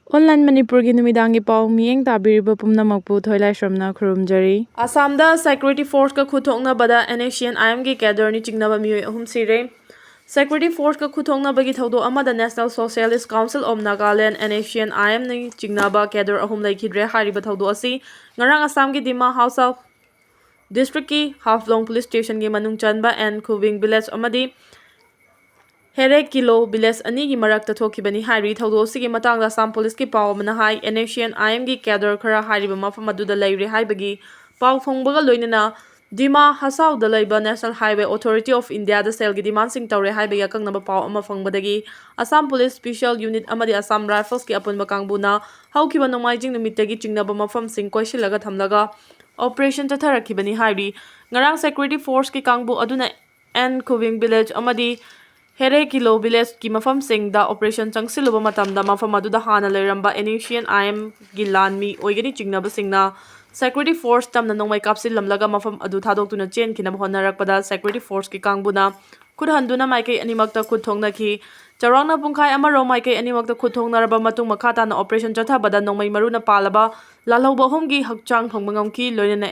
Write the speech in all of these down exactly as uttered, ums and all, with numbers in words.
Online ꯃꯅꯤꯄꯨꯔꯒꯤ ꯅꯨꯃꯤꯗꯥꯡꯒꯤ ꯄꯥꯎ ꯃꯤꯠꯌꯦꯡ ꯇꯥꯕꯤꯔꯤꯕ ꯄꯨꯝꯅꯃꯛꯄꯨ ꯊꯣꯏꯂꯥꯏꯁ꯭ꯔꯝꯅ ꯈꯨꯔꯨꯝꯖꯔꯤ꯫ ꯑꯁꯥꯝꯗ security forceꯀ ꯈꯨꯠ ꯊꯣꯛꯅꯕꯗ NSCN-IMꯒꯤ cadreꯅ ꯆꯤꯡꯅꯕ ꯃꯤꯑꯣꯏ ꯑꯍꯨꯝ ꯁꯤꯔꯦ꯫ Security forceꯀ ꯈꯨꯠ ꯊꯣꯛꯅꯕꯒꯤ ꯊꯧꯗꯣꯛ ꯑꯃꯗ National Socialist Council of Nagaland, NSCN-IMꯅ ꯆꯤꯡꯅꯕ cadre ꯑꯍꯨꯝ ꯂꯩꯈꯤꯗ꯭ꯔꯦ꯫ ꯍꯥꯏꯔꯤꯕ ꯊꯧꯗꯣꯛ ꯑꯁꯤ ꯉꯔꯥꯡ ꯑꯁꯥꯝꯒꯤ ꯗꯤꯃꯥ ꯍꯥꯎꯁ districtꯀꯤ ꯍꯥꯐꯂꯣꯡ police stationꯒꯤ ꯃꯅꯨꯡ ꯆꯟꯕ ꯑꯦꯟ ꯈꯨꯕꯤꯡ village ꯑꯃꯗꯤ ꯍꯦꯔꯦ ꯀꯤꯂꯣ village ꯑꯅꯤꯒꯤ ꯃꯔꯛꯇ ꯊꯣꯛꯈꯤꯕꯅꯤ꯫ ꯍꯥꯏꯔꯤ ꯊꯧꯗꯣꯛ ꯑꯁꯤꯒꯤ ꯃꯇꯥꯡꯗ ꯑꯁꯥꯝ policeꯀꯤ ꯄꯥꯎ ꯑꯃꯅ ꯍꯥꯏ, NSCN-IMꯒꯤ cadre ꯈꯔ ꯍꯥꯏꯔꯤꯕ ꯃꯐꯝ ꯑꯗꯨꯗ ꯂꯩꯔꯦ ꯍꯥꯏꯕꯒꯤ ꯄꯥꯎ ꯐꯪꯕꯒ ꯂꯣꯏꯅꯅ ꯗꯤꯃꯥ ꯍꯁꯥꯎꯗ ꯂꯩꯕ National Highway Authority of Indiaꯗ ꯁꯦꯜꯒꯤ demandꯁꯤꯡ ꯇꯧꯔꯦ ꯍꯥꯏꯕꯒꯤ ꯑꯀꯛꯅꯕ ꯄꯥꯎ ꯑꯃ ꯐꯪꯕꯗꯒꯤ ꯑꯁꯥꯝ police special unit ꯑꯃꯗꯤ ꯑꯁꯥꯝ riflesꯀꯤ ꯑꯄꯨꯟꯕ ꯀꯥꯡꯕꯨꯅ ꯍꯧꯈꯤꯕ ꯅꯣꯡꯃꯥꯏꯖꯤꯡ ꯅꯨꯃꯤꯠꯇꯒꯤ ꯆꯤꯡꯅꯕ ꯃꯐꯝꯁꯤꯡ ꯀꯣꯏꯁꯤꯜꯂꯒ ꯊꯝꯂꯒ operation ꯆꯠꯊꯔꯛꯈꯤꯕꯅꯤ꯫ ꯍꯥꯏꯔꯤ ꯉꯔꯥꯡ security forceꯀꯤ ꯀꯥꯡꯕꯨ ꯑꯗꯨꯅ ꯑꯦꯟ ꯈꯨꯕꯤꯡ village ꯑꯃꯗꯤ ꯍꯦꯔꯦ ꯀꯤꯂꯣ villageꯀꯤ ꯃꯐꯝꯁꯤꯡꯗ operation ꯆꯪꯁꯤꯜꯂꯨꯕ ꯃꯇꯝꯗ ꯃꯐꯝ ꯑꯗꯨꯗ ꯍꯥꯟꯅ ꯂꯩꯔꯝꯕ NSCN-IMꯒꯤ ꯂꯥꯟꯃꯤ ꯑꯣꯏꯒꯅꯤ ꯆꯤꯡꯅꯕꯁꯤꯡꯅ security force ꯇꯝꯅ ꯅꯣꯡꯃꯩ ꯀꯥꯞꯁꯤꯜꯂꯝꯂꯒ ꯃꯐꯝ ꯑꯗꯨ ꯊꯥꯗꯣꯛꯇꯨꯅ ꯆꯦꯟꯈꯤꯅꯕ ꯍꯣꯠꯅꯔꯛꯄꯗ security forceꯀꯤ ꯀꯥꯡꯕꯨꯅ ꯈꯨꯠ ꯍꯟꯗꯨꯅ ꯃꯥꯏꯀꯩ ꯑꯅꯤꯃꯛꯇ ꯈꯨꯠ ꯊꯣꯛꯅꯈꯤ꯫ ꯆꯥꯎꯔꯥꯛꯅ ꯄꯨꯡꯈꯥꯏ ꯑꯃ ꯔꯣꯝ ꯃꯥꯏꯀꯩ ꯑꯅꯤꯃꯛꯇ ꯈꯨꯠ ꯊꯣꯛꯅꯔꯕ ꯃꯇꯨꯡ ꯃꯈꯥ ꯇꯥꯅ operation ꯆꯠꯊꯕꯗ ꯅꯣꯡꯃꯩ ꯃꯔꯨꯅ ꯄꯥꯜꯂꯕ ꯂꯥꯜꯍꯧꯕ ꯑꯍꯨꯝꯒꯤ ꯍꯛꯆꯥꯡ ꯐꯪꯕ ꯉꯝꯈꯤ꯫ ꯂꯣꯏꯅꯅ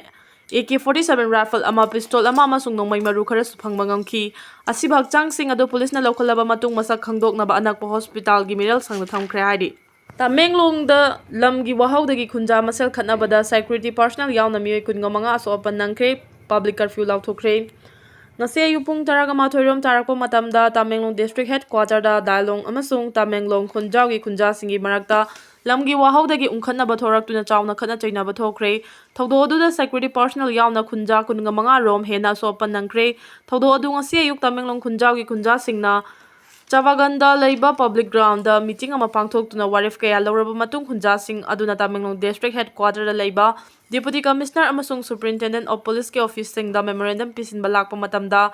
AK forty seven rifle ꯑꯃ, pistol ꯑꯃ ꯑꯃꯁꯨꯡ ꯅꯣꯡꯃꯩ ꯃꯔꯨ ꯈꯔꯁꯨ ꯐꯪꯕ ꯉꯝꯈꯤ꯫ ꯑꯁꯤꯕ ꯍꯛꯆꯥꯡꯁꯤꯡ ꯑꯗꯨ policeꯅ ꯂꯧꯈꯠꯂꯕ ꯃꯇꯨꯡ ꯃꯁꯛ ꯈꯪꯗꯣꯛꯅꯕ ꯑꯅꯛꯄ hospitalꯒꯤ ꯃꯤꯔꯦꯜꯁꯪꯗ ꯊꯝꯈ꯭ꯔꯦ ꯍꯥꯏꯔꯤ꯫ ꯇꯃꯦꯡꯂꯣꯡꯗ ꯂꯝꯒꯤ ꯋꯥꯍꯧꯗꯒꯤ ꯈꯨꯟꯖꯥ ꯃꯁꯦꯜ ꯈꯠꯅꯕꯗ security personnel ꯌꯥꯎꯅ ꯃꯤꯑꯣꯏ ꯀꯨꯟꯃꯉꯥ ꯑꯁꯣꯛ ꯑꯄꯟ ꯅꯪꯈ꯭ꯔꯦ꯫ Public curfew ꯂꯥꯎꯊꯣꯛꯈ꯭ꯔꯦ꯫ ꯉꯁꯤ ꯑꯌꯨꯛ ꯄꯨꯡ ꯇꯔꯥꯒ ꯃꯥꯊꯣꯏ ꯔꯣꯝ ꯇꯥꯔꯛꯄ ꯃꯇꯝꯗ ꯇꯃꯦꯡꯂꯣꯡ district headquarterꯗ ꯗꯥꯏꯂꯣꯡ ꯑꯃꯁꯨꯡ ꯇꯃꯦꯡꯂꯣꯡ ꯈꯨꯟꯖꯥꯎꯒꯤ ꯈꯨꯟꯖꯥꯁꯤꯡꯒꯤ ꯃꯔꯛꯇ ꯂꯝꯒꯤ ꯋꯥꯍꯧꯗꯒꯤ ꯎꯪꯈꯠꯅꯕ ꯊꯣꯔꯛꯇꯨꯅ ꯆꯥꯎꯅ ꯈꯠꯅ ꯆꯩꯅꯕ ꯊꯣꯛꯈ꯭ꯔꯦ꯫ ꯊꯧꯗꯣꯛ ꯑꯗꯨꯗ security personnel ꯌꯥꯎꯅ ꯈꯨꯟꯖꯥ ꯀꯨꯟꯃꯉꯥ ꯔꯣꯝ ꯍꯦꯟꯅ ꯑꯁꯣꯛ ꯑꯄꯟ ꯅꯪꯈ꯭ꯔꯦ꯫ ꯊꯧꯗꯣꯛ ꯑꯗꯨ ꯉꯁꯤ ꯑꯌꯨꯛ ꯇꯃꯦꯡꯂꯣꯡ ꯈꯨꯟꯖꯥꯎꯒꯤ ꯈꯨꯟꯖꯥꯁꯤꯡꯅ ꯆꯥꯕꯥꯒꯟꯗ ꯂꯩꯕ public groundꯗ meeting ꯑꯃ ꯄꯥꯡꯊꯣꯛꯇꯨꯅ ꯋꯥꯔꯦꯞ ꯀꯌꯥ ꯂꯧꯔꯕ ꯃꯇꯨꯡ ꯈꯨꯟꯖꯥꯁꯤꯡ ꯑꯗꯨꯅ ꯇꯃꯦꯡꯂꯣꯡ district headquarterꯗ ꯂꯩꯕ Deputy Commissioner ꯑꯃꯁꯨꯡ Superintendent of Policeꯀꯤ officeꯁꯤꯡꯗ memorandum ꯄꯤꯁꯤꯟꯕ ꯂꯥꯛꯄ ꯃꯇꯝꯗ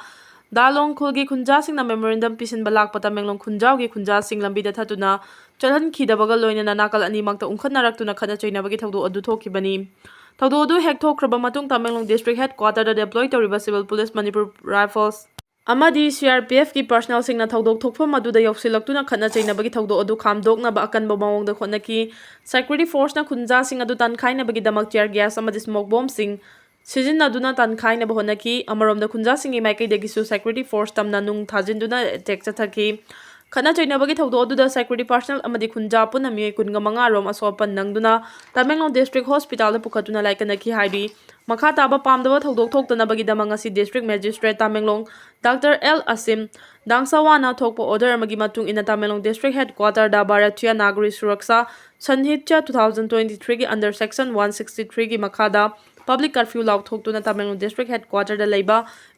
ꯗꯥꯂꯣꯡ ꯈꯨꯜꯒꯤ ꯈꯨꯟꯖꯥꯁꯤꯡꯅ memorandum ꯄꯤꯁꯤꯟꯕ ꯂꯥꯛꯄ ꯇꯃꯦꯡꯂꯣꯡ ꯈꯨꯟꯖꯥꯎꯒꯤ ꯈꯨꯟꯖꯥꯁꯤꯡ ꯂꯝꯕꯤꯗ ꯊꯠꯇꯨꯅ ꯆꯠꯍꯟꯈꯤꯗꯕꯒ ꯂꯣꯏꯅꯅ ꯅꯥꯀꯜ ꯑꯅꯤꯃꯛꯇ ꯎꯪꯈꯠꯅꯔꯛꯇꯨꯅ ꯈꯠꯅ ꯆꯩꯅꯕꯒꯤ ꯊꯧꯗꯣꯛ ꯑꯗꯨ ꯊꯣꯛꯈꯤꯕꯅꯤ꯫ ꯊꯧꯗꯣꯛ ꯑꯗꯨ ꯍꯦꯛ ꯊꯣꯛꯈ꯭ꯔꯕ ꯃꯇꯨꯡ ꯇꯃꯦꯡꯂꯣꯡ district headquarterꯗ deploy ꯇꯧꯔꯤꯕ Civil Police, Manipur Rifles, ꯑꯃꯗꯤ C R P F ꯀꯤ personnel ꯁꯤꯡꯅ ꯊꯧꯗꯣꯛ ꯊꯣꯛꯐꯝ ꯑꯗꯨꯗ ꯌꯧꯁꯤꯜꯂꯛꯇꯨꯅ ꯈꯠꯅ ꯆꯩꯅꯕꯒꯤ ꯊꯧꯗꯣꯛ ꯑꯗꯨ ꯈꯥꯝꯗꯣꯛꯅꯕ ꯑꯀꯟꯕ ꯃꯑꯣꯡꯗ ꯍꯣꯠꯅꯈꯤ꯫ Security force ꯅ ꯈꯨꯟꯖꯥꯁꯤꯡ ꯑꯗꯨ ꯇꯥꯟꯈꯥꯏꯅꯕꯒꯤꯗꯃꯛ tear gas ꯑꯃꯗꯤ smoke bomb ꯁꯤꯡ ꯁꯤꯖꯤꯟꯅꯗꯨꯅ ꯇꯥꯟꯈꯥꯏꯅꯕ ꯍꯣꯠꯅꯈꯤ꯫ ꯑꯃꯔꯣꯝꯗ, ꯈꯨꯟꯖꯥꯁꯤꯡꯒꯤ ꯃꯥꯏꯀꯩꯗꯒꯤꯁꯨ security force ꯇꯝꯅ ꯅꯨꯡ ꯊꯥꯖꯤꯟꯗꯨꯅ attack ꯆꯠꯊꯈꯤ꯫ ꯈꯠꯅ ꯆꯩꯅꯕꯒꯤ ꯊꯧꯗꯣꯛ ꯑꯗꯨꯗ security personnel ꯑꯃꯗꯤ ꯈꯨꯟꯖꯥ ꯄꯨꯟꯅ ꯃꯤꯑꯣꯏ ꯀꯨꯟꯒ ꯃꯉꯥ ꯔꯣꯝ ꯑꯁꯣꯛ ꯑꯄꯟ ꯅꯪꯗꯨꯅ ꯇꯃꯦꯡꯂꯣꯡ district hospital ꯗ ꯄꯨꯈꯠꯇꯨꯅ ꯂꯥꯏꯀꯠꯅꯈꯤ ꯍꯥꯏꯔꯤ꯫ ꯃꯈꯥ ꯇꯥꯕ ꯄꯥꯝꯗꯕ ꯊꯧꯗꯣꯛ ꯊꯣꯛꯇꯅꯕꯒꯤꯗꯃꯛ ꯉꯁꯤ district magistrate Tamenglong Doctor L Asim ꯗꯥꯡꯁꯥꯋꯥꯅ ꯊꯣꯛꯄ order ꯑꯃꯒꯤ ꯃꯇꯨꯡ ꯏꯟꯅ ꯇꯃꯦꯡꯂꯣꯡ district headquarter ꯗ Bharatiya Nagari Suraksha Sanhitya two thousand twenty three ꯒꯤ under section one sixty three ꯒꯤ ꯃꯈꯥꯗ public curfew ꯂꯥꯎꯊꯣꯛꯇꯨꯅ Tamenglong district headquarter ꯗ ꯂꯩꯕ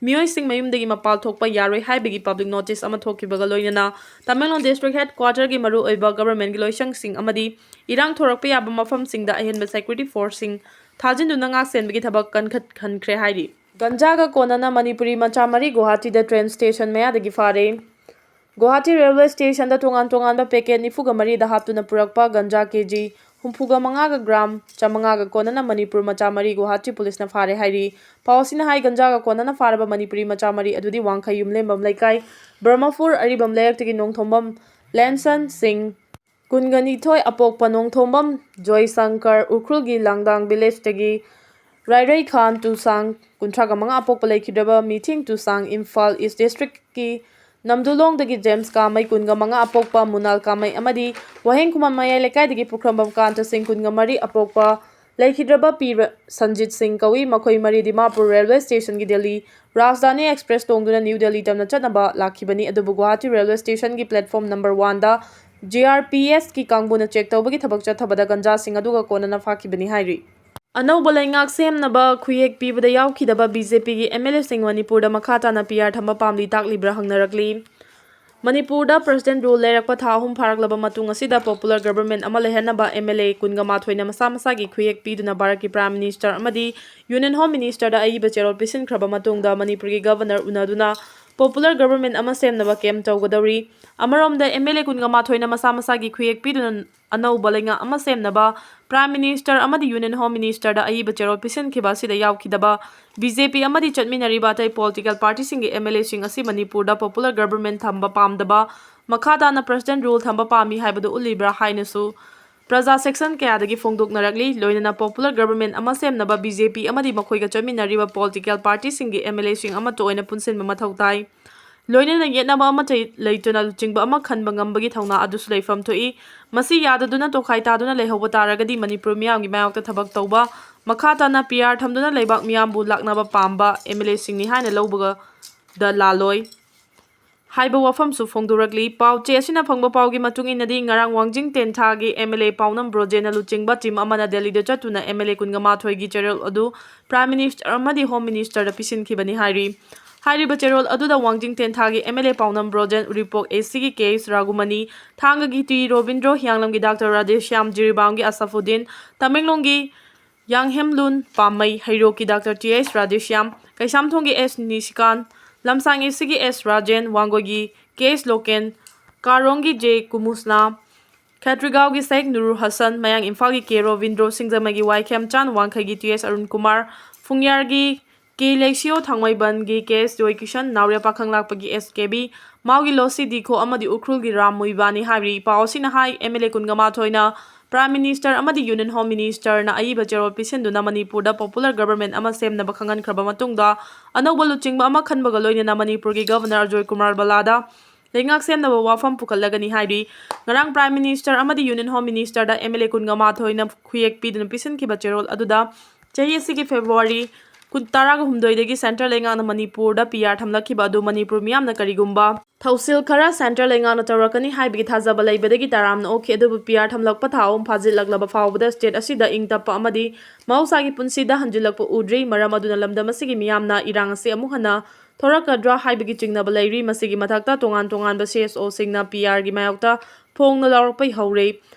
ꯃꯤꯑꯣꯏꯁꯤꯡ ꯃꯌꯨꯝꯗꯒꯤ ꯃꯄꯥꯜ ꯊꯣꯛꯄ ꯌꯥꯔꯣꯏ ꯍꯥꯏꯕꯒꯤ public notice ꯑꯃ ꯊꯣꯛꯈꯤꯕꯒ ꯂꯣꯏꯅꯅ ꯇꯃꯦꯡꯂꯣꯡ district headquarter ꯒꯤ ꯃꯔꯨꯑꯣꯏꯕ government ꯀꯤ ꯂꯣꯏꯁꯪꯁꯤꯡ ꯑꯃꯗꯤ ꯏꯔꯥꯡ ꯊꯣꯔꯛꯄ ꯌꯥꯕ ꯃꯐꯝꯁꯤꯡꯗ ꯑꯍꯦꯟꯕ security force ꯁꯤꯡ ꯊꯥꯖꯤꯟꯗꯨꯅ ꯉꯥꯛ ꯁꯦꯟꯕꯒꯤ ꯊꯕꯛ ꯀꯟꯈꯠꯍꯟꯈ꯭ꯔꯦ ꯍꯥꯏꯔꯤ꯫ ꯒꯟꯖꯥꯒ ꯀꯣꯟꯅꯅ ꯃꯅꯤꯄꯨꯔꯤ ꯃꯆꯥ ꯃꯔꯤ ꯒꯨꯋꯥꯍꯥꯇꯤꯗ train station ꯃꯌꯥꯗꯒꯤ ꯐꯥꯔꯦ꯫ ꯒꯨꯋꯥꯍꯥꯇꯤ railway station ꯗ ꯇꯣꯉꯥꯟ ꯇꯣꯉꯥꯟꯕ packet ꯅꯤꯐꯨꯒ ꯃꯔꯤꯗ ꯍꯥꯞꯇꯨꯅ ꯄꯨꯔꯛꯄ ꯒꯟꯖꯥ K G ꯍꯨꯝꯐꯨꯒ ꯃꯉꯥꯒ gram ꯆꯥꯃꯉꯥꯒ ꯀꯣꯟꯅꯅ ꯃꯅꯤꯄꯨꯔ ꯃꯆꯥ ꯃꯔꯤ ꯒꯨꯋꯥꯍꯥꯇꯤ police ꯅ ꯐꯥꯔꯦ ꯍꯥꯏꯔꯤ꯫ ꯄꯥꯎ ꯑꯁꯤꯅ ꯍꯥꯏ, ꯒꯟꯖꯥꯒ ꯀꯣꯟꯅꯅ ꯐꯥꯔꯕ ꯃꯅꯤꯄꯨꯔꯤ ꯃꯆꯥ ꯃꯔꯤ ꯑꯗꯨꯗꯤ ꯋꯥꯡꯈꯩ ꯌꯨꯝꯂꯦꯝꯕꯝ ꯂꯩꯀꯥꯏ ꯕ꯭ꯔꯍꯃꯄꯨꯔ ꯑꯔꯤꯕꯝ ꯂꯩꯔꯛꯇꯒꯤ ꯅꯣꯡꯊꯣꯝꯕꯝ ꯂꯦꯟꯁꯟ ꯁꯤꯡ, ꯀꯨꯟꯒ ꯅꯤꯊꯣꯏ ꯑꯄꯣꯛꯄ ꯅꯣꯡꯊꯣꯝꯕꯝ ꯖꯣꯏꯁꯪꯀꯔ, ꯎꯈ꯭ꯔꯨꯜꯒꯤ ꯂꯥꯡꯗꯥꯡ village ꯇꯒꯤ ꯔꯥꯏꯔꯩ ꯈꯥꯟ ꯇꯨꯁꯥꯡ, ꯀꯨꯟꯊ꯭ꯔꯥꯒ ꯃꯉꯥ ꯑꯄꯣꯛꯄ ꯂꯩꯈꯤꯗ꯭ꯔꯕ ꯃꯤꯊꯤꯡ ꯇꯨꯁꯥꯡ, ꯏꯝꯐꯥꯜ East district ꯀꯤ ꯅꯝꯗꯨꯂꯣꯡꯗꯒꯤ ꯖꯦꯝꯁ ꯀꯥꯃꯩ, ꯀꯨꯟꯒ ꯃꯉꯥ ꯑꯄꯣꯛꯄ ꯃꯨꯅꯥꯜ ꯀꯥꯃꯩ ꯑꯃꯗꯤ ꯋꯥꯍꯦꯡ ꯈꯨꯃꯟ ꯃꯌꯥꯏ ꯂꯩꯀꯥꯏꯗꯒꯤ ꯄꯨꯈ꯭ꯔꯝꯕꯝ ꯀꯥꯟꯇ ꯁꯤꯡ, ꯀꯨꯟꯒ ꯃꯔꯤ ꯑꯄꯣꯛꯄ ꯂꯩꯈꯤꯗ꯭ꯔꯕ ꯄꯤ ꯔ-, ꯁꯟꯖꯤꯠ ꯁꯤꯡ ꯀꯧꯏ꯫ ꯃꯈꯣꯏ ꯃꯔꯤ ꯗꯤꯃꯥꯄꯨꯔ railway station ꯒꯤ ꯗꯦꯜꯂꯤ ꯔꯥꯖꯙꯥꯅꯤ express ꯇꯣꯡꯗꯨꯅ ꯅ꯭ꯌꯨ ꯗꯦꯜꯂꯤ ꯇꯝꯅ ꯆꯠꯅꯕ ꯂꯥꯛꯈꯤꯕꯅꯤ꯫ ꯑꯗꯨꯕꯨ ꯒꯨꯋꯥꯍꯥꯇꯤ railway station ꯒꯤ platform number one ꯗ G R P S ꯀꯤ ꯀꯥꯡꯕꯨꯅ check ꯇꯧꯕꯒꯤ ꯊꯕꯛ ꯆꯠꯊꯕꯗ ꯒꯟꯖꯥꯁꯤꯡ ꯑꯗꯨꯒ ꯀꯣꯟꯅꯅ ꯐꯥꯈꯤꯕꯅꯤ ꯍꯥꯏꯔꯤ꯫ ꯑꯅꯧꯕ ꯂꯩꯉꯥꯛ ꯁꯦꯝꯅꯕ ꯈꯨꯌꯦꯛ ꯄꯤꯕꯗ ꯌꯥꯎꯈꯤꯗꯕ B J P ꯒꯤ M L A ꯁꯤꯡ ꯃꯅꯤꯄꯨꯔꯗ ꯃꯈꯥ ꯇꯥꯅ P R ꯊꯝꯕ ꯄꯥꯝꯂꯤ ꯇꯥꯛꯂꯤꯕ꯭ꯔꯥ ꯍꯪꯅꯔꯛꯂꯤ꯫ ꯃꯅꯤꯄꯨꯔꯗ president rule ꯂꯩꯔꯛꯄ ꯊꯥ ꯑꯍꯨꯝ ꯐꯥꯔꯛꯂꯕ ꯃꯇꯨꯡ ꯑꯁꯤꯗ popular government ꯑꯃ ꯂꯩꯍꯟꯅꯕ M L A ꯀꯨꯟꯒ ꯃꯥꯊꯣꯏꯅ ꯃꯁꯥ ꯃꯁꯥꯒꯤ ꯈꯨꯌꯦꯛ ꯄꯤꯗꯨꯅ ꯚꯥꯔꯠꯀꯤ Prime Minister ꯑꯃꯗꯤ Union Home Minister ꯗ ꯑꯏꯕ ꯆꯦꯔꯣꯜ ꯄꯤꯁꯤꯟꯈ꯭ꯔꯕ ꯃꯇꯨꯡꯗ ꯃꯅꯤꯄꯨꯔꯒꯤ Governor ꯎꯅꯗꯨꯅ Popular Government ꯑꯃ ꯁꯦꯝꯅꯕ ꯀꯦꯝ ꯇꯧꯒꯗꯧꯔꯤ꯫ ꯑꯃꯔꯣꯝꯗ, MLA ꯀꯨꯟꯒ ꯃꯥꯊꯣꯏꯅ ꯃꯁꯥ ꯃꯁꯥꯒꯤ ꯈꯨꯌꯦꯛ ꯄꯤꯗꯨꯅ ꯑꯅꯧꯕ ꯂꯩꯉꯥꯛ ꯑꯃ ꯁꯦꯝꯅꯕ Prime Minister ꯑꯃꯗꯤ Union Home Ministerꯗ ꯑꯏꯕ ꯆꯦꯔꯣꯜ ꯄꯤꯁꯤꯟꯈꯤꯕ ꯑꯁꯤꯗ ꯌꯥꯎꯈꯤꯗꯕ BJP ꯑꯃꯗꯤ ꯆꯠꯃꯤꯟꯅꯔꯤꯕ ꯑꯇꯩ political partyꯁꯤꯡꯒꯤ MLAꯁꯤꯡ ꯑꯁꯤ ꯃꯅꯤꯄꯨꯔꯗ popular government ꯊꯝꯕ ꯄꯥꯝꯗꯕ, ꯃꯈꯥ ꯇꯥꯅ president rule ꯊꯝꯕ ꯄꯥꯝꯃꯤ ꯍꯥꯏꯕꯗꯨ ꯎꯠꯂꯤꯕ꯭ꯔꯥ ꯍꯥꯏꯅꯁꯨ ꯄ꯭ꯔꯖꯥ section ꯀꯌꯥꯗꯒꯤ ꯐꯣꯡꯗꯣꯛꯅꯔꯛꯂꯤ꯫ ꯂꯣꯏꯅꯅ popular government ꯑꯃ ꯁꯦꯝꯅꯕ BJP ꯑꯃꯗꯤ ꯃꯈꯣꯏꯒ ꯆꯠꯃꯤꯟꯅꯔꯤꯕ political partyꯁꯤꯡꯒꯤ MLAꯁꯤꯡ ꯑꯃꯠꯇ ꯑꯣꯏꯅ ꯄꯨꯟꯁꯤꯟꯕ ꯃꯊꯧ ꯇꯥꯏ꯫ ꯂꯣꯏꯅꯅ ꯌꯦꯠꯅꯕ ꯑꯃꯠꯇ ꯂꯩꯇꯅ ꯂꯨꯆꯤꯡꯕ ꯑꯃ ꯈꯟꯕ ꯉꯝꯕꯒꯤ ꯊꯧꯅꯥ ꯑꯗꯨꯁꯨ ꯂꯩꯐꯝ ꯊꯣꯛꯏ꯫ ꯃꯁꯤ ꯌꯥꯗꯗꯨꯅ ꯇꯣꯈꯥꯏ ꯇꯥꯗꯨꯅ ꯂꯩꯍꯧꯕ ꯇꯥꯔꯒꯗꯤ ꯃꯅꯤꯄꯨꯔ ꯃꯤꯌꯥꯝꯒꯤ ꯃꯥꯌꯣꯛꯇ ꯊꯕꯛ ꯇꯧꯕ, ꯃꯈꯥ ꯇꯥꯅ PR ꯊꯝꯗꯨꯅ ꯂꯩꯕꯥꯛ ꯃꯤꯌꯥꯝꯕꯨ ꯂꯥꯛꯅꯕ ꯄꯥꯝꯕ MLAꯁꯤꯡꯅꯤ ꯍꯥꯏꯅ ꯂꯧꯕꯗ ꯂꯥꯜꯂꯣꯏ ꯍꯥꯏꯕ ꯋꯥꯐꯝꯁꯨ ꯐꯣꯡꯗꯣꯔꯛꯂꯤ꯫ ꯄꯥꯎ ꯆꯦ ꯑꯁꯤꯅ ꯐꯪꯕ ꯄꯥꯎꯒꯤ ꯃꯇꯨꯡ ꯏꯟꯅꯗꯤ, ꯉꯔꯥꯡ ꯋꯥꯡꯖꯤꯡ ꯇꯦꯟꯊꯥꯒꯤ MLA ꯄꯥꯎꯅꯝ ꯕ꯭ꯔꯣꯖꯦꯟꯅ ꯂꯨꯆꯤꯡꯕ team ꯑꯃꯅ ꯗꯦꯜꯂꯤꯗ ꯆꯠꯇꯨꯅ MLA ꯀꯨꯟꯒ ꯃꯥꯊꯣꯏꯒꯤ ꯆꯦꯔꯣꯜ ꯑꯗꯨ Prime Minister ꯑꯃꯗꯤ Home Ministerꯗ ꯄꯤꯁꯤꯟꯈꯤꯕꯅꯤ ꯍꯥꯏꯔꯤ꯫ ꯍꯥꯏꯔꯤꯕ ꯆꯦꯔꯣꯜ ꯑꯗꯨꯗ ꯋꯥꯡꯖꯤꯡ ꯇꯦꯟꯊꯥꯒꯤ MLA ꯄꯥꯎꯅꯝ ꯕ꯭ꯔꯣꯖꯦꯟ, ꯎꯔꯤꯄꯣꯛ ACꯒꯤ K S ꯔꯥꯒꯨꯃꯅꯤ, ꯊꯥꯡꯒꯒꯤ ꯇꯤ ꯔꯣꯕꯤꯟꯗ꯭ꯔꯣ, ꯍꯤꯌꯥꯡꯂꯝꯒꯤ ꯗꯥꯛꯇꯔ ꯔꯥꯙꯦꯁ꯭ꯌꯥꯝ, ꯖꯤꯔꯤꯕꯥꯝꯒꯤ ꯑꯁꯐꯨꯗꯤꯟ, ꯇꯃꯦꯡꯂꯣꯡꯒꯤ ꯌꯥꯡꯍꯦꯝꯂꯨꯟ ꯄꯥꯝꯃꯩ, ꯍꯩꯔꯣꯛꯀꯤ ꯗꯥꯛꯇꯔ ꯇꯤ ꯑꯦꯁ ꯔꯥꯙꯦꯁ꯭ꯌꯥꯝ, ꯀꯩꯁꯥꯝꯊꯣꯡꯒꯤ ꯑꯦꯁ ꯅꯤꯁꯤꯀꯥꯟ, ꯂꯝꯁꯥꯡ ACꯒꯤ ꯑꯦꯁ ꯔꯥꯖꯦꯟ, ꯋꯥꯡꯒꯣꯏꯒꯤ ꯀꯦ ꯑꯦꯁ ꯂꯣꯀꯦꯟ, ꯀꯥꯔꯣꯡꯒꯤ ꯖꯦ ꯀꯨꯃꯨꯁꯅꯥ, ꯈꯦꯇ꯭ꯔꯤꯒꯥꯎꯒꯤ ꯁꯦꯈ ꯅꯨꯔꯨ ꯍꯁꯟ, ꯃꯌꯥꯡ ꯏꯝꯐꯥꯜꯒꯤ ꯀꯦ ꯔꯣꯕꯤꯟꯗ꯭ꯔꯣ, ꯁꯤꯡꯖꯃꯩꯒꯤ ꯋꯥꯏ ꯈꯦꯝꯆꯥꯟ, ꯋꯥꯡꯈꯩꯒꯤ ꯇꯤ ꯑꯦꯁ ꯑꯔꯨꯟ ꯀꯨꯃꯥꯔ, ꯐꯨꯡꯌꯥꯔꯒꯤ ꯀꯦ ꯂꯩꯁꯤꯌꯣ, ꯊꯥꯡꯃꯩꯕꯟꯒꯤ ꯀꯦ ꯑꯦꯁ ꯖꯣꯏ ꯀꯤꯁꯟ, ꯅꯥꯎꯔꯦꯝ ꯄꯥꯈꯪꯂꯥꯛꯄꯒꯤ ꯑꯦꯁ ꯀꯦ ꯕꯤ, ꯃꯥꯎꯒꯤ ꯂꯣꯁꯤ ꯗꯤꯈꯣ ꯑꯃꯗꯤ ꯎꯈ꯭ꯔꯨꯜꯒꯤ ꯔꯥꯝ ꯃꯨꯏꯕꯥꯅꯤ ꯍꯥꯏꯔꯤ꯫ ꯄꯥꯎ ꯑꯁꯤꯅ ꯍꯥꯏ, MLA ꯀꯨꯟꯒ ꯃꯥꯊꯣꯏꯅ Prime Minister ꯑꯃꯗꯤ Union Home Ministerꯅ ꯑꯏꯕ ꯆꯦꯔꯣꯜ ꯄꯤꯁꯤꯟꯗꯨꯅ ꯃꯅꯤꯄꯨꯔꯗ popular government ꯑꯃ ꯁꯦꯝꯅꯕ ꯈꯪꯍꯟꯈ꯭ꯔꯕ ꯃꯇꯨꯡꯗ, ꯑꯅꯧꯕ ꯂꯨꯆꯤꯡꯕ ꯑꯃ ꯈꯟꯕꯒ ꯂꯣꯏꯅꯅ ꯃꯅꯤꯄꯨꯔꯒꯤ Governor ꯑꯖꯣꯏ ꯀꯨꯃꯥꯔ ꯕꯂꯥꯗ ꯂꯩꯉꯥꯛ ꯁꯦꯝꯅꯕ ꯋꯥꯐꯝ ꯄꯨꯈꯠꯂꯒꯅꯤ ꯍꯥꯏꯔꯤ꯫ ꯉꯔꯥꯡ Prime Minister ꯑꯃꯗꯤ Union Home Ministerꯗ MLA ꯀꯨꯟꯒ ꯃꯥꯊꯣꯏꯅ ꯈꯨꯌꯦꯛ ꯄꯤꯗꯨꯅ ꯄꯤꯁꯤꯟꯈꯤꯕ ꯆꯦꯔꯣꯜ ꯑꯗꯨꯗ, ꯆꯍꯤ ꯑꯁꯤꯒꯤ February ꯀꯨꯟ, ꯇꯔꯥꯒ ꯍꯨꯝꯗꯣꯏꯗꯒꯤ central ꯂꯩꯉꯥꯛꯅ ꯃꯅꯤꯄꯨꯔꯗ PR ꯊꯝꯂꯛꯈꯤꯕ ꯑꯗꯨ ꯃꯅꯤꯄꯨꯔ ꯃꯤꯌꯥꯝꯅ ꯀꯔꯤꯒꯨꯝꯕ ꯊꯧꯁꯤꯜ ꯈꯔ central ꯂꯩꯉꯥꯛꯅ ꯇꯧꯔꯛꯀꯅꯤ ꯍꯥꯏꯕꯒꯤ ꯊꯥꯖꯕ ꯂꯩꯕꯗꯒꯤ ꯇꯔꯥꯝꯅ ꯑꯣꯛꯈꯤ꯫ ꯑꯗꯨꯕꯨ PR ꯊꯝꯂꯛꯄ ꯊꯥ ꯑꯍꯨꯝ ꯐꯥꯖꯤꯜꯂꯛꯂꯕ ꯐꯥꯎꯕꯗ state ꯑꯁꯤꯗ ꯏꯪ ꯇꯞꯄ ꯑꯃꯗꯤ ꯃꯍꯧꯁꯥꯒꯤ ꯄꯨꯟꯁꯤꯗ ꯍꯟꯖꯤꯜꯂꯛꯄ ꯎꯗ꯭ꯔꯤ꯫ ꯃꯔꯝ ꯑꯗꯨꯅ ꯂꯝꯗꯝ ꯑꯁꯤꯒꯤ ꯃꯤꯌꯥꯝꯅ ꯏꯔꯥꯡ ꯑꯁꯤ ꯑꯃꯨꯛ ꯍꯟꯅ ꯊꯣꯔꯛꯀꯗ꯭ꯔꯥ ꯍꯥꯏꯕꯒꯤ ꯆꯤꯡꯅꯕ ꯂꯩꯔꯤ꯫ ꯃꯁꯤꯒꯤ ꯃꯊꯛꯇ ꯇꯣꯉꯥꯟ ꯇꯣꯉꯥꯟꯕ CSOꯁꯤꯡꯅ PRꯒꯤ ꯃꯥꯌꯣꯛꯇ ꯐꯣꯡꯅ ꯂꯥꯎꯔꯛꯄ ꯍꯧꯔꯦ꯫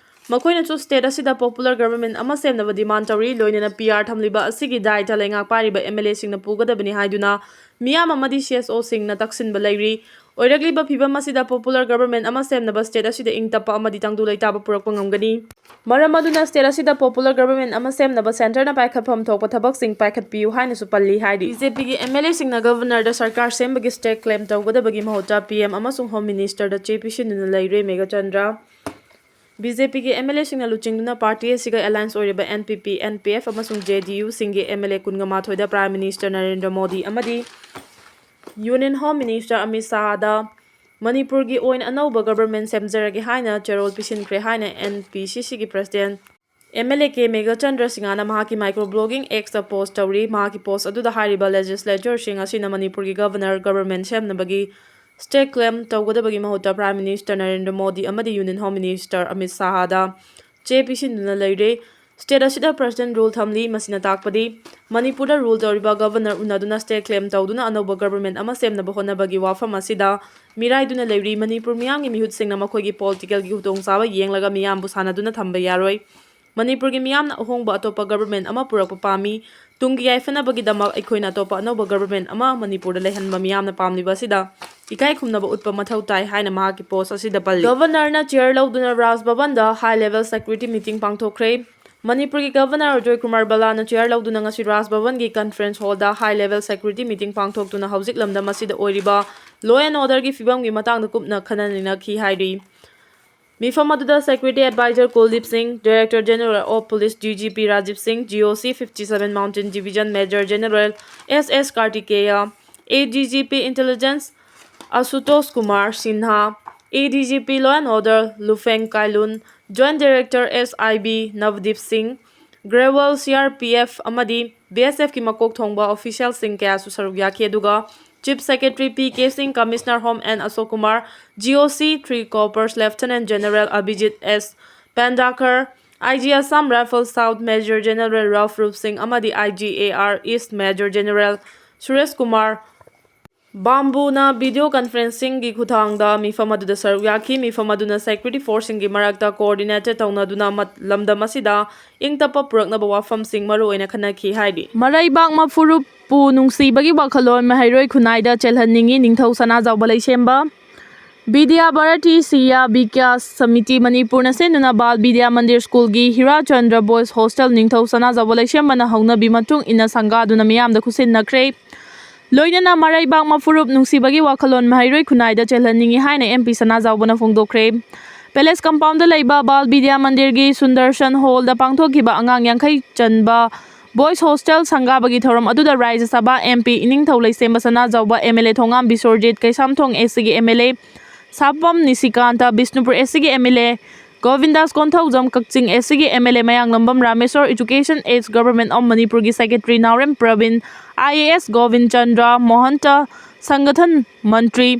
ꯃꯈꯣꯏꯅꯁꯨ state ꯑꯁꯤꯗ popular government ꯑꯃ ꯁꯦꯝꯅꯕ demand ꯇꯧꯔꯤ꯫ ꯂꯣꯏꯅꯅ P R ꯊꯝꯂꯤꯕ ꯑꯁꯤꯒꯤ ꯗꯥꯏꯇ ꯂꯩꯉꯥꯛ ꯄꯥꯏꯔꯤꯕ M L A ꯁꯤꯡꯅ ꯄꯨꯒꯗꯕꯅꯤ ꯍꯥꯏꯗꯨꯅ ꯃꯤꯌꯥꯝ ꯑꯃꯗꯤ C S O ꯁꯤꯡꯅ ꯇꯛꯁꯤꯟꯕ ꯂꯩꯔꯤ꯫ ꯑꯣꯏꯔꯛꯂꯤꯕ ꯐꯤꯚꯝ ꯑꯁꯤꯗ popular government ꯑꯃ ꯁꯦꯝꯅꯕ state ꯑꯁꯤꯗ ꯏꯪ ꯇꯞꯄ ꯑꯃꯗꯤ ꯇꯪꯗꯨ ꯂꯩꯇꯥꯕ ꯄꯨꯔꯛꯄ ꯉꯝꯒꯅꯤ꯫ ꯃꯔꯝ ꯑꯗꯨꯅ state ꯑꯁꯤꯗ popular government ꯑꯃ ꯁꯦꯝꯅꯕ centre ꯅ ꯄꯥꯏꯈꯠꯐꯝ ꯊꯣꯛꯄ ꯊꯕꯛꯁꯤꯡ ꯄꯥꯏꯈꯠꯄꯤꯌꯨ ꯍꯥꯏꯅꯁꯨ ꯄꯜꯂꯤ ꯍꯥꯏꯔꯤ꯫ B J P ꯒꯤ M L A ꯁꯤꯡꯅ governor ꯗ ꯁꯔꯀꯥꯔ ꯁꯦꯝꯕꯒꯤ state claim ꯇꯧꯒꯗꯕꯒꯤ ꯃꯍꯨꯠꯇ P M ꯑꯃꯁꯨꯡ Home Minister ꯗ ꯆꯦ ꯄꯤꯁꯤꯟꯗꯨꯅ ꯂꯩꯔꯦ ꯃꯦꯘꯆꯟꯗ꯭ꯔ꯫ B J P ꯒꯤ M L A ꯁꯤꯡꯅ ꯂꯨꯆꯤꯡꯗꯨꯅ party ꯑꯁꯤꯒ alliance ꯑꯣꯏꯔꯤꯕ N P P, N P F ꯑꯃꯁꯨꯡ J D U ꯁꯤꯡꯒꯤ M L A ꯀꯨꯟꯃꯥꯊꯣꯏꯗ Prime Minister Narendra Modi ꯑꯃꯗꯤ Union Home Minister ꯑꯃꯤꯠ ꯁꯥꯍꯗ ꯃꯅꯤꯄꯨꯔꯒꯤ ꯑꯣꯏꯅ ꯑꯅꯧꯕ government ꯁꯦꯝꯖꯔꯒꯦ ꯍꯥꯏꯅ ꯆꯦꯔꯣꯜ ꯄꯤꯁꯤꯟꯈ꯭ꯔꯦ ꯍꯥꯏꯅ N P C C ꯒꯤ president M L A K Meghachandra ꯁꯤꯡꯍꯅ ꯃꯍꯥꯛꯀꯤ microblogging X ꯇ post ꯇꯧꯔꯤ꯫ ꯃꯍꯥꯛꯀꯤ post ꯑꯗꯨꯗ ꯍꯥꯏꯔꯤꯕ legislature ꯁꯤꯡ ꯑꯁꯤꯅ ꯃꯅꯤꯄꯨꯔꯒꯤ governor government ꯁꯦꯝꯅꯕꯒꯤ state claim ꯇꯧꯒꯗꯕꯒꯤ ꯃꯍꯨꯠꯇ Prime Minister ꯅꯔꯦꯟꯗ꯭ꯔ ꯃꯣꯗꯤ ꯑꯃꯗꯤ Union Home Minister ꯑꯃꯤꯠ ꯁꯥꯍꯗ ꯆꯦ ꯄꯤꯁꯤꯟꯗꯨꯅ ꯂꯩꯔꯦ꯫ State ꯑꯁꯤꯗ president rule ꯊꯝꯂꯤ꯫ ꯃꯁꯤꯅ ꯇꯥꯛꯄꯗꯤ ꯃꯅꯤꯄꯨꯔꯗ rule ꯇꯧꯔꯤꯕ governor ꯎꯅꯗꯨꯅ state claim ꯇꯧꯗꯨꯅ ꯑꯅꯧꯕ government ꯑꯃ ꯁꯦꯝꯅꯕ ꯍꯣꯠꯅꯕꯒꯤ ꯋꯥꯐꯝ ꯑꯁꯤꯗ ꯃꯤꯔꯥꯏꯗꯨꯅ ꯂꯩꯔꯤ꯫ ꯃꯅꯤꯄꯨꯔ ꯃꯤꯌꯥꯝꯒꯤ ꯃꯤꯍꯨꯠꯁꯤꯡꯅ ꯃꯈꯣꯏꯒꯤ political ꯒꯤ ꯈꯨꯗꯣꯡꯆꯥꯕ ꯌꯦꯡꯂꯒ ꯃꯤꯌꯥꯝꯕꯨ ꯁꯥꯟꯅꯗꯨꯅ ꯊꯝꯕ ꯌꯥꯔꯣꯏ꯫ ꯃꯅꯤꯄꯨꯔꯒꯤ ꯃꯤꯌꯥꯝꯅ ꯑꯍꯣꯡꯕ ꯑꯇꯣꯞꯄ government ꯑꯃ ꯄꯨꯔꯛꯄ ꯄꯥꯝꯃꯤ꯫ ꯇꯨꯡꯒꯤ ꯌꯥꯏꯐꯅꯕꯒꯤꯗꯃꯛ ꯑꯩꯈꯣꯏꯅ ꯑꯇꯣꯞꯄ ꯑꯅꯧꯕ government ꯑꯃ ꯃꯅꯤꯄꯨꯔꯗ ꯂꯩꯍꯟꯕ ꯃꯤꯌꯥꯝꯅ ꯄꯥꯝꯂꯤꯕ ꯑꯁꯤꯗ ꯏꯀꯥꯏ ꯈꯨꯝꯅꯕ ꯎꯠꯄ ꯃꯊꯧ ꯇꯥꯏ ꯍꯥꯏꯅ ꯃꯍꯥꯛꯀꯤ post ꯑꯁꯤꯗ ꯄꯜꯂꯤ꯫ Governor ꯅ chair ꯂꯧꯗꯨꯅ ꯔꯥꯖ ꯚꯕꯟꯗ high level security meeting ꯄꯥꯡꯊꯣꯛꯈ꯭ꯔꯦ꯫ ꯃꯅꯤꯄꯨꯔꯒꯤ governor ꯑꯖꯣꯏ ꯀꯨꯃꯥꯔ ꯕꯂꯥꯅ chair ꯂꯧꯗꯨꯅ ꯉꯁꯤ ꯔꯥꯖ ꯚꯕꯟꯒꯤ conference hall ꯗ high level security meeting ꯄꯥꯡꯊꯣꯛꯇꯨꯅ ꯍꯧꯖꯤꯛ ꯂꯝꯗꯝ ꯑꯁꯤꯗ ꯑꯣꯏꯔꯤꯕ law and order ꯒꯤ ꯐꯤꯕꯝꯒꯤ ꯃꯇꯥꯡꯗ ꯀꯨꯞꯅ ꯈꯟꯅ ꯅꯩꯅꯈꯤ ꯍꯥꯏꯔꯤ꯫ ꯃꯤꯐꯝ ꯑꯗꯨꯗ Security Advisor ꯀꯨꯜꯗꯤꯞ ꯁꯤꯡ, Director General of Police D G P Rajiv ꯁꯤꯡ, G O C fifty seven Mountain Division Major General S S Kartikeya, A D G P Intelligence Ashutosh Kumar Sinha, A D G P Law and Order Lufeng Kailun, Joint Director S I B Navdeep Singh, Grewal C R P F ꯑꯃꯗꯤ B S F ꯀꯤ ꯃꯀꯣꯛ ꯊꯣꯡꯕ official ꯁꯤꯡ ꯀꯌꯥꯁꯨ ꯁꯔꯨꯛ ꯌꯥꯈꯤ꯫ ꯑꯗꯨꯒ Chief Secretary P K Singh, Commissioner Home N Ashok Kumar, G O C three Corps Lieutenant General Abhijit S Pandakar, I G Assam Rifles South Major General Ralph Rup Singh ꯑꯃꯗꯤ I G A R East Major General Suresh Kumar ꯕꯥꯝꯕꯨꯅ video ꯀꯟꯐꯔꯦꯟꯁꯤꯡꯒꯤ ꯈꯨꯠꯊꯥꯡꯗ ꯃꯤꯐꯝ ꯑꯗꯨꯗ ꯁꯔꯨꯛ ꯌꯥꯈꯤ꯫ ꯃꯤꯐꯝ ꯑꯗꯨꯅ ꯁꯦꯀ꯭ꯌꯨꯔꯤꯇꯤ ꯐꯣꯔꯁꯁꯤꯡꯒꯤ ꯃꯔꯛꯇ ꯀꯣꯑꯣꯔꯗꯤꯅꯦꯇꯦꯠ ꯇꯧꯅꯗꯨꯅ ꯃꯠ-, ꯂꯝꯗꯝ ꯑꯁꯤꯗ ꯏꯪ ꯇꯞꯄ ꯄꯨꯔꯛꯅꯕ ꯋꯥꯐꯝꯁꯤꯡ ꯃꯔꯨ ꯑꯣꯏꯅ ꯈꯟꯅꯈꯤ ꯍꯥꯏꯔꯤ꯫ ꯃꯔꯩꯕꯥꯛ ꯃꯐꯨꯔꯨꯞꯄꯨ ꯅꯨꯡꯁꯤꯕꯒꯤ ꯋꯥꯈꯜꯂꯣꯟ ꯃꯍꯩꯔꯣꯏ ꯈꯨꯟꯅꯥꯏꯗ ꯆꯦꯜꯍꯟꯅꯤꯡꯏ, ꯅꯤꯡꯊꯧ ꯁꯅꯥꯖꯥꯎꯕ ꯂꯩꯁꯦꯝꯕ꯫ ꯕꯤꯗ꯭ꯌꯥ ꯚꯥꯔꯇꯤ ꯁꯤꯌꯥ ꯕꯤꯀꯥꯁ ꯁꯃꯤꯇꯤ ꯃꯅꯤꯄꯨꯔꯅ ꯁꯤꯟꯗꯨꯅ ꯕꯥꯜ ꯕꯤꯗ꯭ꯌꯥ ꯃꯟꯗꯤꯔ ꯁ꯭ꯀꯨꯜꯒꯤ ꯍꯤꯔꯥ ꯆꯟꯗ꯭ꯔ ꯕꯣꯏꯁ ꯍꯣꯁꯇꯦꯜ ꯅꯤꯡꯊꯧ ꯁꯅꯥꯖꯥꯎꯕ ꯂꯩꯁꯦꯝꯕꯅ ꯍꯧꯅꯕꯤ ꯃꯇꯨꯡ ꯏꯟꯅ ꯁꯪꯒꯥꯗꯨꯅ ꯃꯤꯌꯥꯝꯗ ꯈꯨꯠꯁꯤꯟꯅꯈ꯭ꯔꯦ꯫ ꯂꯣꯏꯅꯅ ꯃꯔꯩꯕꯥꯛ ꯃꯐꯨꯔꯨꯞ ꯅꯨꯡꯁꯤꯕꯒꯤ ꯋꯥꯈꯜꯂꯣꯟ ꯃꯍꯩꯔꯣꯏ ꯈꯨꯟꯅꯥꯏꯗ ꯆꯦꯜꯍꯟꯅꯤꯡꯏ ꯍꯥꯏꯅ ꯑꯦꯝ ꯄꯤ ꯁꯅꯥꯖꯥꯎꯕꯅ ꯐꯣꯡꯗꯣꯛꯈ꯭ꯔꯦ꯫ ꯄꯦꯂꯦꯁ ꯀꯝꯄꯥꯎꯟꯗ ꯂꯩꯕ ꯕꯥꯜ ꯕꯤꯗ꯭ꯌꯥ ꯃꯟꯗꯤꯔꯒꯤ ꯁꯨꯟꯗꯔꯁꯟ ꯍꯣꯜꯗ ꯄꯥꯡꯊꯣꯛꯈꯤꯕ ꯑꯉꯥꯡ ꯌꯥꯡꯈꯩ ꯆꯟꯕ ꯕꯣꯏꯁ ꯍꯣꯁꯇꯦꯜ ꯁꯪꯒꯥꯕꯒꯤ ꯊꯧꯔꯝ ꯑꯗꯨꯗ ꯔꯥꯖ꯭ꯌ ꯁꯚꯥ ꯑꯦꯝ ꯄꯤ ꯏꯅꯤꯡꯊꯧ Leishemba Sanajaoba, M L A Thongam Biswajit, Keishamthong S ꯁꯤꯒꯤ M L A Sapam Nishikanta, Bishnupur S ꯁꯤꯒꯤ M L A Gobindas Konthoujam, Kakching S ꯁꯤꯒꯤ M L A Mayanglambam Rameshwor, education S government of ꯃꯅꯤꯄꯨꯔꯒꯤ secretary Naorem Praveen, I A S Gobind Chandra, ꯃꯣꯍꯟꯇ ꯁꯪꯒꯊꯟ ꯃꯟꯇ꯭ꯔꯤ,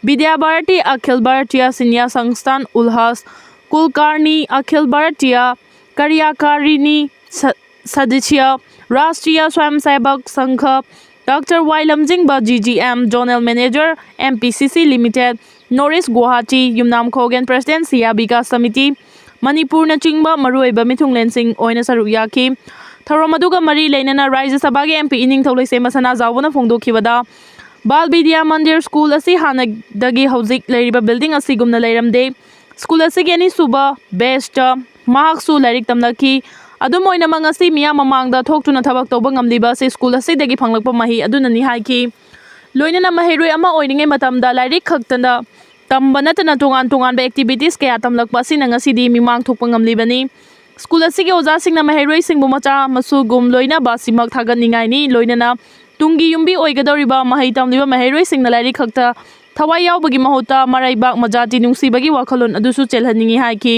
ꯕꯤꯗ꯭ꯌꯥ ꯚꯥꯔꯇꯤ ꯑꯈꯤꯜ ꯚꯥꯔꯇꯤꯌꯥ ꯁꯤꯟꯌꯥ ꯁꯪꯁꯊꯥꯟ ꯎꯜꯍꯥꯁ ꯀꯨꯜꯀꯥꯔꯅꯤ, ꯑꯈꯤꯜ ꯚꯥꯔꯇꯤꯌꯥ ꯀꯔꯤꯌꯥꯀꯥꯔꯤꯅꯤ ꯁ-, ꯁꯗꯁ꯭ꯌ, ꯔꯥꯁꯇ꯭ꯔꯤꯌꯥ ꯁ꯭ꯋꯌꯝ ꯁꯦꯕꯛ ꯁꯪꯘ, ꯗꯥꯛꯇꯔ ꯋꯥꯏ ꯂꯝꯖꯤꯡꯕ, G G M, zonal manager, M P ꯁꯤ ꯁꯤ ꯂꯤꯃꯤꯇꯦꯗ, ꯅꯣꯔꯤꯁ ꯒꯨꯋꯥꯍꯥꯇꯤ, ꯌꯨꯝꯅꯥꯝ ꯈꯣꯒꯦꯟ ꯄ꯭ꯔꯁꯤꯗꯦꯟꯠ ꯁꯤꯌꯥ ꯕꯤꯀꯥꯁ ꯁꯃꯤꯇꯤ, ꯃꯅꯤꯄꯨꯔꯅꯆꯤꯡꯕ ꯃꯔꯨꯑꯣꯏꯕ ꯃꯤꯊꯨꯡꯂꯦꯟꯁꯤꯡ ꯑꯣꯏꯅ ꯁꯔꯨꯛ ꯌꯥꯈꯤ꯫ ꯊꯧꯔꯝ ꯑꯗꯨꯒ ꯃꯔꯤ ꯂꯩꯅꯅ ꯔꯥꯖ꯭ꯌ ꯁꯚꯥꯒꯤ ꯑꯦꯝ ꯄꯤ ꯏꯅꯤꯡꯊꯧ ꯂꯩꯁꯦꯝꯕ ꯁꯅꯥꯖꯥꯎꯕꯅ ꯐꯣꯡꯗꯣꯛꯈꯤꯕꯗ, ꯕꯥꯜ ꯕꯤꯗ꯭ꯌꯥ ꯃꯟꯗꯤꯔ ꯁ꯭ꯀꯨꯜ ꯑꯁꯤ ꯍꯥꯟꯅꯗꯒꯤ ꯍꯧꯖꯤꯛ ꯂꯩꯔꯤꯕ ꯕꯤꯜꯗꯤꯡ ꯑꯁꯤꯒꯨꯝꯅ ꯂꯩꯔꯝꯗꯦ꯫ ꯁ꯭ꯀꯨꯜ ꯑꯁꯤꯒꯤ ꯑꯅꯤꯁꯨꯕ ꯕꯦꯁꯇ ꯃꯍꯥꯛꯁꯨ ꯂꯥꯏꯔꯤꯛ ꯇꯝꯂꯛꯈꯤ꯫ ꯑꯗꯨꯝ ꯑꯣꯏꯅꯃꯛ, ꯉꯁꯤ ꯃꯤꯌꯥꯝ ꯃꯃꯥꯡꯗ ꯊꯣꯛꯇꯨꯅ ꯊꯕꯛ ꯇꯧꯕ ꯉꯝꯂꯤꯕ ꯑꯁꯤ ꯁ꯭ꯀꯨꯜ ꯑꯁꯤꯗꯒꯤ ꯐꯪꯂꯛꯄ ꯃꯍꯩ ꯑꯗꯨꯅꯅꯤ ꯍꯥꯏꯈꯤ꯫ ꯂꯣꯏꯅꯅ ꯃꯍꯩꯔꯣꯏ ꯑꯃ ꯑꯣꯏꯔꯤꯉꯩ ꯃꯇꯝꯗ ꯂꯥꯏꯔꯤꯛ ꯈꯛꯇꯗ ꯇꯝꯕ ꯅꯠꯇꯅ ꯇꯣꯉꯥꯟ ꯇꯣꯉꯥꯟꯕ ꯑꯦꯛꯇꯤꯚꯤꯇꯤꯁ ꯀꯌꯥ ꯇꯝꯂꯛꯄ ꯑꯁꯤꯅ ꯉꯁꯤꯗꯤ ꯃꯤꯃꯥꯡ ꯊꯣꯛꯄ ꯉꯝꯂꯤꯕꯅꯤ꯫ ꯁ꯭ꯀꯨꯜ ꯑꯁꯤꯒꯤ ꯑꯣꯖꯥꯁꯤꯡꯅ ꯃꯍꯩꯔꯣꯏꯁꯤꯡꯕꯨ ꯃꯆꯥ ꯃꯁꯨꯒꯨꯝ ꯂꯣꯏꯅꯕ ꯑꯁꯤꯃꯛ ꯊꯥꯒꯠꯅꯤꯡꯉꯥꯏꯅꯤ꯫ ꯂꯣꯏꯅꯅ ꯇꯨꯡꯒꯤ ꯌꯨꯝꯕꯤ ꯑꯣꯏꯒꯗꯧꯔꯤꯕ ꯃꯍꯩ ꯇꯝꯂꯤꯕ ꯃꯍꯩꯔꯣꯏꯁꯤꯡꯅ ꯂꯥꯏꯔꯤꯛ ꯈꯛꯇ ꯊꯋꯥꯏ ꯌꯥꯎꯕꯒꯤ ꯃꯍꯨꯠꯇ ꯃꯔꯩꯕꯥꯛ ꯃꯖꯥꯇꯤ ꯅꯨꯡꯁꯤꯕꯒꯤ ꯋꯥꯈꯜꯂꯣꯟ ꯑꯗꯨꯁꯨ ꯆꯦꯜꯍꯟꯅꯤꯡꯏ ꯍꯥꯏꯈꯤ꯫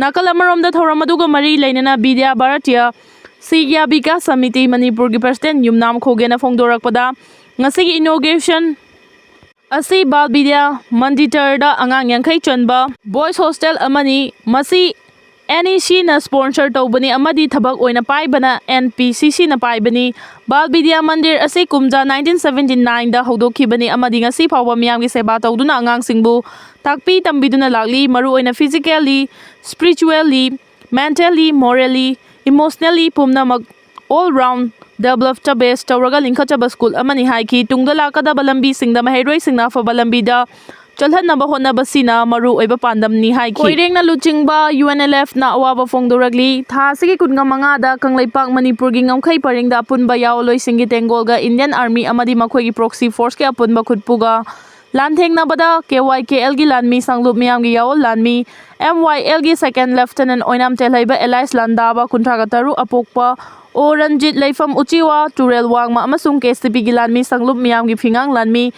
ꯅꯥꯀꯜ ꯑꯃꯔꯣꯝꯗ ꯊꯧꯔꯝ ꯑꯗꯨꯒ ꯃꯔꯤ ꯂꯩꯅꯅ ꯕꯤꯗ꯭ꯌꯥ ꯚꯥꯔꯇꯤꯌꯥ ꯁꯤꯒ꯭ꯌꯥ ꯕꯤꯀꯥꯁ ꯁꯃꯤꯇꯤ ꯃꯅꯤꯄꯨꯔꯒꯤ ꯄ꯭ꯔꯁꯤꯗꯦꯟꯠ ꯌꯨꯝꯅꯥꯝ ꯈꯣꯒꯦꯅ ꯐꯣꯡꯗꯣꯔꯛꯄꯗ, ꯉꯁꯤꯒꯤ ꯏꯅꯣꯒ꯭ꯔꯦꯁꯟ ꯑꯁꯤ ꯕꯥꯜ ꯕꯤꯗ꯭ꯌꯥ ꯃꯟꯗꯤꯇꯔꯗ ꯑꯉꯥꯡ ꯌꯥꯡꯈꯩ ꯆꯟꯕ ꯕꯣꯏꯁ ꯍꯣꯁꯇꯦꯜ ꯑꯃꯅꯤ꯫ ꯃꯁꯤ NECꯅ sponsor ꯇꯧꯕꯅꯤ ꯑꯃꯗꯤ ꯊꯕꯛ ꯑꯣꯏꯅ ꯄꯥꯏꯕꯅ NPCCꯅ ꯄꯥꯏꯕꯅꯤ꯫ ꯕꯥꯜ ꯕꯤꯗ꯭ꯌꯥ ꯃꯟꯗꯤꯔ ꯑꯁꯤ ꯀꯨꯝꯖꯥ nineteen seventy nineꯗ ꯍꯧꯗꯣꯛꯈꯤꯕꯅꯤ ꯑꯃꯗꯤ ꯉꯁꯤ ꯐꯥꯎꯕ ꯃꯤꯌꯥꯝꯒꯤ ꯁꯦꯕꯥ ꯇꯧꯗꯨꯅ ꯑꯉꯥꯡꯁꯤꯡꯕꯨ ꯇꯥꯛꯄꯤ ꯇꯝꯕꯤꯗꯨꯅ ꯂꯥꯛꯂꯤ꯫ ꯃꯔꯨꯑꯣꯏꯅ physically, spiritually, mentally, morally, emotionally ꯄꯨꯝꯅꯃꯛ all round developꯇ base ꯇꯧꯔꯒ ꯂꯤꯡꯈꯠꯆꯕ school ꯑꯃꯅꯤ ꯍꯥꯏꯈꯤ꯫ ꯇꯨꯡꯗ ꯂꯥꯛꯀꯗꯕ ꯂꯝꯕꯤꯁꯤꯡꯗ ꯃꯍꯩꯔꯣꯏꯁꯤꯡꯅ ꯑꯐꯕ ꯂꯝꯕꯤꯗ ꯆꯠꯍꯟꯅꯕ ꯍꯣꯠꯅꯕꯁꯤꯅ ꯃꯔꯨꯑꯣꯏꯕ ꯄꯥꯟꯗꯝꯅꯤ ꯍꯥꯏꯈꯤ꯫ ꯀꯣꯏꯔꯦꯡꯅ ꯂꯨꯆꯤꯡꯕ UNLFꯅ ꯑꯋꯥꯕ ꯐꯣꯡꯗꯣꯔꯛꯂꯤ꯫ ꯊꯥ ꯑꯁꯤꯒꯤ ꯀꯨꯟꯒ ꯃꯉꯥꯗ ꯀꯪꯂꯩꯄꯥꯛ ꯃꯅꯤꯄꯨꯔꯒꯤ ꯉꯝꯈꯩ ꯄꯔꯤꯡꯗ ꯑꯄꯨꯟꯕ ꯌꯥꯑꯣꯟꯂꯣꯏꯁꯤꯡꯒꯤ ꯇꯦꯡꯒꯣꯜꯒ Indian Army ꯑꯃꯗꯤ ꯃꯈꯣꯏꯒꯤ proxy forceꯀꯤ ꯑꯄꯨꯟꯕ ꯈꯨꯠꯄꯨꯒ ꯂꯥꯟꯊꯦꯡꯅꯕꯗ KYKLꯒꯤ ꯂꯥꯟꯃꯤ ꯁꯪꯂꯨꯞ ꯃꯤꯌꯥꯝꯒꯤ ꯌꯥꯑꯣꯟ ꯂꯥꯟꯃꯤ MYLꯒꯤ second lieutenant ꯑꯣꯏꯅꯥꯝ ꯆꯦꯜꯍꯩꯕ alias ꯂꯥꯟꯗꯥꯕ ꯀꯨꯟꯊ꯭ꯔꯥꯒ ꯇꯔꯨꯛ ꯑꯄꯣꯛꯄ ꯑꯣ ꯔꯟꯖꯤꯠ ꯂꯩꯐꯝ ꯎꯆꯤꯋꯥ ꯇꯨꯔꯦꯜ ꯋꯥꯡꯃ ꯑꯃꯁꯨꯡ KCPꯒꯤ ꯂꯥꯟꯃꯤ ꯁꯪꯂꯨꯞ ꯃꯤꯌꯥꯝꯒꯤ ꯐꯤꯉꯥꯡ ꯂꯥꯟꯃꯤ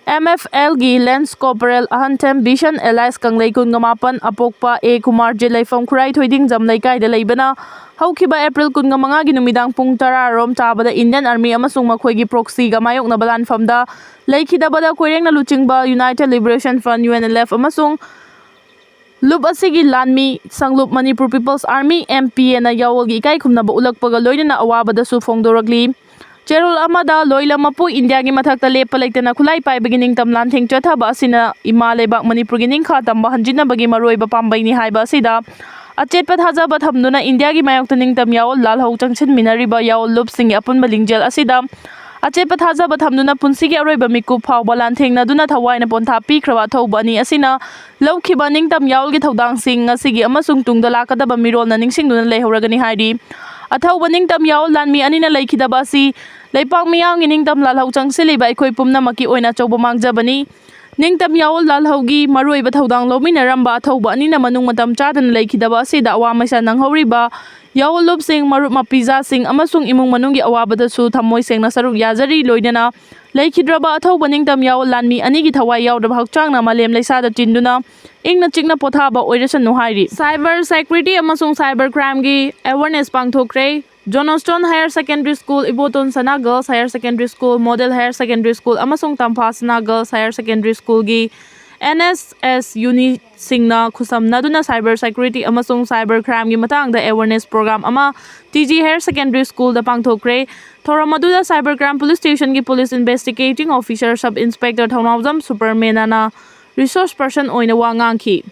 MFLꯒꯤ Lance Corporal ꯑꯍꯟꯊꯦꯝ ꯕꯤꯁꯟ alias ꯀꯪꯂꯩ ꯀꯨꯟꯒ ꯃꯥꯄꯟ ꯑꯄꯣꯛꯄ ꯑꯦ ꯀꯨꯃꯥꯔ ꯖꯤꯠ ꯂꯩꯐꯝ ꯈꯨꯔꯥꯏ ꯊꯣꯏꯗꯤꯡꯖꯝ ꯂꯩꯀꯥꯏꯗ ꯂꯩꯕꯅ ꯍꯧꯈꯤꯕ April ꯀꯨꯟꯒ ꯃꯉꯥꯒꯤ ꯅꯨꯃꯤꯗꯥꯡ ꯄꯨꯡ ꯇꯔꯥ ꯔꯣꯝ ꯆꯥꯕꯗ Indian Army ꯑꯃꯁꯨꯡ ꯃꯈꯣꯏꯒꯤ proxyꯒ ꯃꯥꯌꯣꯛꯅꯕ ꯂꯥꯟꯐꯝꯗ ꯂꯩꯈꯤꯗꯕꯗ ꯀꯣꯏꯔꯦꯡꯅ ꯂꯨꯆꯤꯡꯕ United Liberation Front UNLF ꯑꯃꯁꯨꯡ ꯂꯨꯞ ꯑꯁꯤꯒꯤ ꯂꯥꯟꯃꯤ ꯁꯪꯂꯨꯞ Manipur People's Army MPAꯅ ꯌꯥꯑꯣꯟꯒꯤ ꯏꯀꯥꯏ ꯈꯨꯝꯅꯕ ꯎꯠꯂꯛꯄꯒ ꯂꯣꯏꯅꯅ ꯑꯋꯥꯕꯗꯁꯨ ꯐꯣꯡꯗꯣꯔꯛꯂꯤ꯫ ꯆꯦꯔꯣꯜ ꯑꯃꯗ ꯂꯣꯏꯂꯝ ꯃꯄꯨ ꯏꯟꯗꯤꯌꯥꯒꯤ ꯃꯊꯛꯇ ꯂꯦꯞꯄ ꯂꯩꯇꯅ ꯈꯨꯠꯂꯥꯏ ꯄꯥꯏꯕꯒꯤ ꯅꯤꯡꯇꯝ ꯂꯥꯟꯊꯦꯡ ꯆꯠꯊꯕ ꯑꯁꯤꯅ ꯏꯃꯥ ꯂꯩꯕꯥꯛ ꯃꯅꯤꯄꯨꯔꯒꯤ ꯅꯤꯡꯈꯥ ꯇꯝꯕ ꯍꯟꯖꯤꯟꯅꯕꯒꯤ ꯃꯔꯨꯑꯣꯏꯕ ꯄꯥꯝꯕꯩꯅꯤ ꯍꯥꯏꯕ ꯑꯁꯤꯗ ꯑꯆꯦꯠꯄ ꯊꯥꯖꯕ ꯊꯝꯗꯨꯅ ꯏꯟꯗꯤꯌꯥꯒꯤ ꯃꯥꯌꯣꯛꯇ ꯅꯤꯡꯇꯝ ꯌꯥꯑꯣꯟ ꯂꯥꯜꯍꯧ ꯆꯪꯁꯤꯟꯃꯤꯟꯅꯔꯤꯕ ꯌꯥꯑꯣꯟ ꯂꯨꯞꯁꯤꯡꯒꯤ ꯑꯄꯨꯟꯕ ꯂꯤꯡꯖꯦꯜ ꯑꯁꯤꯗ ꯑꯆꯦꯠꯄ ꯊꯥꯖꯕ ꯊꯝꯗꯨꯅ ꯄꯨꯟꯁꯤꯒꯤ ꯑꯔꯣꯏꯕ ꯃꯤꯀꯨꯞ ꯐꯥꯎꯕ ꯂꯥꯟꯊꯦꯡꯅꯗꯨꯅ ꯊꯋꯥꯏꯅ ꯄꯣꯟꯊꯥ ꯄꯤꯈ꯭ꯔꯕ ꯑꯊꯧꯕ ꯑꯅꯤ ꯑꯁꯤꯅ ꯂꯧꯈꯤꯕ ꯅꯤꯡꯇꯝ ꯌꯥꯑꯣꯟꯒꯤ ꯊꯧꯗꯥꯡꯁꯤꯡ ꯉꯁꯤꯒꯤ ꯑꯃꯁꯨꯡ ꯇꯨꯡꯗ ꯂꯥꯛꯀꯗꯕ ꯃꯤꯔꯣꯜꯅ ꯅꯤꯡꯁꯤꯡꯗꯨꯅ ꯂꯩꯍꯧꯔꯒꯅꯤ ꯍꯥꯏꯔꯤ꯫ ꯑꯊꯧꯕ ꯅꯤꯡꯇꯝ ꯌꯥꯑꯣꯟ ꯂꯥꯟꯃꯤ ꯑꯅꯤꯅ ꯂꯩꯈꯤꯗꯕ ꯑꯁꯤ ꯂꯩꯄꯥꯛ ꯃꯤꯌꯥꯝꯒꯤ ꯅꯤꯡꯇꯝ ꯂꯥꯜꯍꯧ ꯆꯪꯁꯤꯜꯂꯤꯕ ꯑꯩꯈꯣꯏ ꯄꯨꯝꯅꯃꯛꯀꯤ ꯑꯣꯏꯅ ꯑꯆꯧꯕ ꯃꯥꯡꯖꯕꯅꯤ꯫ ꯅꯤꯡꯇꯝ ꯌꯥꯑꯣꯟ ꯂꯥꯜꯍꯧꯒꯤ ꯃꯔꯨꯑꯣꯏꯕ ꯊꯧꯗꯥꯡ ꯂꯧꯃꯤꯟꯅꯔꯝꯕ ꯑꯊꯧꯕ ꯑꯅꯤꯅ ꯃꯅꯨꯡ ꯃꯇꯝ ꯆꯥꯗꯅ ꯂꯩꯈꯤꯗꯕ ꯑꯁꯤꯗ ꯑꯋꯥ ꯃꯩꯁꯥ ꯅꯪꯍꯧꯔꯤꯕ ꯌꯥꯑꯣꯟ ꯂꯨꯞꯁꯤꯡ, ꯃꯔꯨꯞ ꯃꯄꯤꯖꯥꯁꯤꯡ ꯑꯃꯁꯨꯡ ꯏꯃꯨꯡ ꯃꯅꯨꯡꯒꯤ ꯑꯋꯥꯕꯗꯁꯨ ꯊꯃꯣꯏ ꯁꯦꯡꯅ ꯁꯔꯨꯛ ꯌꯥꯖꯔꯤ꯫ ꯂꯣꯏꯅꯅ ꯂꯩꯈꯤꯗ꯭ꯔꯕ ꯑꯊꯧꯕ ꯅꯤꯡꯇꯝ ꯌꯥꯑꯣꯟ ꯂꯥꯟꯃꯤ ꯑꯅꯤꯒꯤ ꯊꯋꯥꯏ ꯌꯥꯎꯗꯕ ꯍꯛꯆꯥꯡꯅ ꯃꯥꯂꯦꯝ ꯂꯩꯁꯥꯗ ꯆꯤꯟꯗꯨꯅ ꯏꯪꯅ ꯆꯤꯛꯅ ꯄꯣꯊꯥꯕ ꯑꯣꯏꯔꯁꯅꯨ ꯍꯥꯏꯔꯤ꯫ Cyber security ꯑꯃꯁꯨꯡ cyber crimeꯒꯤ awareness ꯄꯥꯡꯊꯣꯛꯈ꯭ꯔꯦ꯫ Johnston Higher Secondary School, Iboton ꯁꯅꯥ Girls Higher Secondary School, Model Higher Secondary School ꯑꯃꯁꯨꯡ ꯇꯝꯐꯥ ꯁꯅꯥ Girls Higher Secondary Schoolꯒꯤ ꯑꯦꯟ ꯑꯦꯁ ꯑꯦꯁ ꯌꯨꯅꯤꯠꯁꯤꯡꯅ ꯈꯨꯠꯁꯝꯅꯗꯨꯅ cyber security ꯑꯃꯁꯨꯡ cyber crimeꯒꯤ ꯃꯇꯥꯡꯗ awareness program ꯑꯃ ꯇꯤ ꯖꯤ Higher Secondary Schoolꯗ ꯄꯥꯡꯊꯣꯛꯈ꯭ꯔꯦ꯫ ꯊꯧꯔꯝ ꯑꯗꯨꯗ cyber crime police stationꯒꯤ police investigating officer sub inspector ꯊꯧꯅꯥꯎꯖꯝ ꯁꯨꯄꯔꯃꯦꯅꯅ resource person ꯑꯣꯏꯅ ꯋꯥ ꯉꯥꯡꯈꯤ꯫